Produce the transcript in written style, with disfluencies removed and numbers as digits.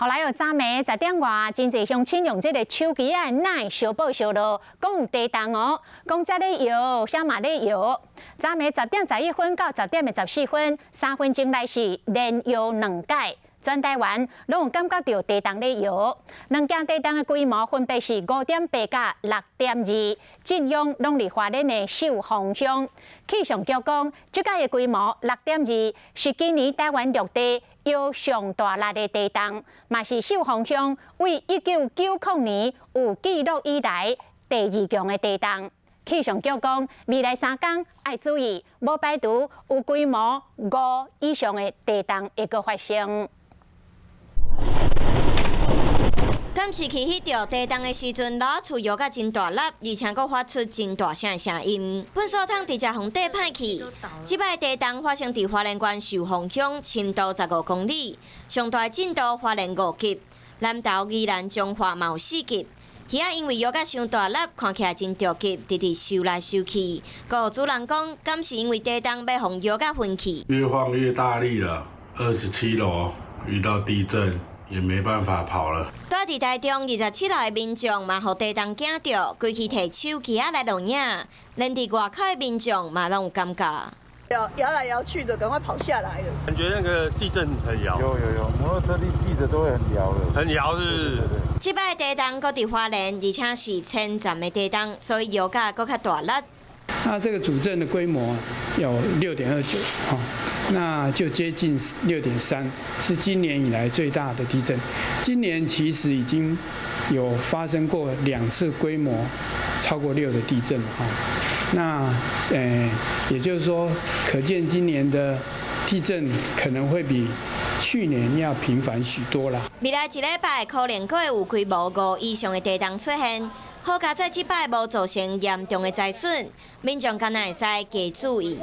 予來哦，昨暝10點外，真濟鄉親用這个手機仔來相報相落，講有地動哦，講遮咧搖，遐嘛咧搖。昨暝10點11分到10點的14分，3分鐘內是連搖兩擺，全台灣攏有感覺著地動咧搖。兩件地動的規模分別是5.8佮6.2，震央攏佇花蓮的秀峰鄉。氣象局講，這擺的規模六點二是今年台灣陸地搖上大力的地動，嘛是秀峰鄉為1990年有記錄以來第二強的地動。氣象局講，未來3工愛注意，無排除有規模五以上的地動會閣發生。監視器翕著地動的時陣，樓仔厝搖甲真大力，而且閣發出真大聲的聲音。糞掃桶直接予硩歹去。這擺地動發生佇花蓮縣壽豐鄉，深度15公里，上大震度花蓮5級，南投宜蘭彰化嘛有4級。魚仔因為搖甲傷大力，看起來真著急，直直泅來泅去。閣有主人講，敢是因為地動欲予搖甲昏去？越晃越大力了，27樓遇到地震。也沒辦法跑了。住佇台中27樓的民眾嘛，予地動驚著，規氣提手機仔來錄影，連佇外口的民眾嘛攏有感覺。搖搖來搖去的，趕快跑下來了。感覺那個地震很搖。有有有，摩托車立立著都會很搖的。很搖是不是？這擺地動閣佇花蓮，而且是淺層的地動，所以搖甲閣較大力。那這個主震的規模有6.29，哈，那就接近6.3，是今年以來最大的地震。今年其實已經有發生過兩次規模超過6的地震，哈。那也就是說，可見今年的地震可能會比去年要頻繁許多啦。未來一禮拜可能閣會有規模五以上的地動出現，好佳哉這擺無造成嚴重的災損，民眾敢若會使加注意。